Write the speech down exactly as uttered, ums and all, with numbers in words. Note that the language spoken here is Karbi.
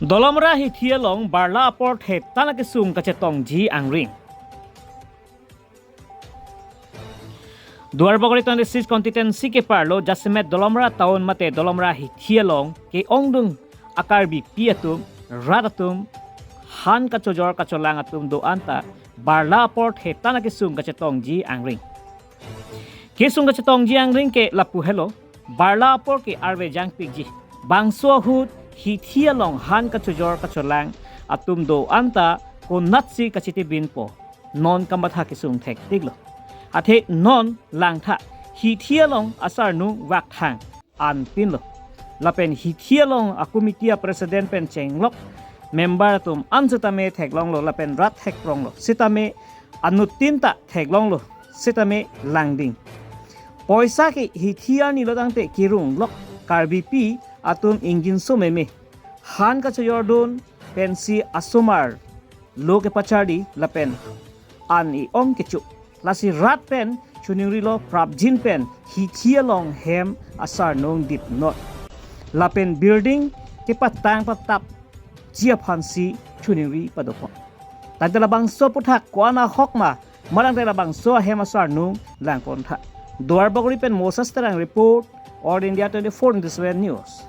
Dolamara hithi along barla apor thetan akesung kachetongji angring. Duarbagori twenty-six constituency keparlo jasemet Dolamara town mate Dolamara hithi along ke-ongdung a-Karbipi atum, rat atum, han kachojor kacholang atum do-an ta barla apor thetan akesung kachetongji angring. Kesung kachetongji angring ke lapu helo, barla apor ke arve jangpikji. Bangso ahut hithi along han kachojor kacholang atum do-an ta konatsi kachetebinpo, non kamatha kesung thektiklo. Athe non langtha, hithi along asarnung vakthang anpinlo. Lapen hithi along a-committee a-president pen chenglok member atum an setame theklonglo lapen rat thekpronglo. Setame anuttin ta theklonglo. Setame langding. Poisa ke hithi arni lo tangte kirunglok, Karbipi atum ingjinso meme. Han kachojordun pensi asomar lo kepacharli lapen an i-ong kecho. Lasi rat pen choningrilo prapjin pen hithi along hem asarnung dipnot. Lapen building kepatang patapji aphansi choningri padopon. Tangte labangso aputhak ko-an ahok ma, ma tangte labangso ahem asarnung langpontha. Duarbagori pen Moses Terang report, All India twenty-four into seven News.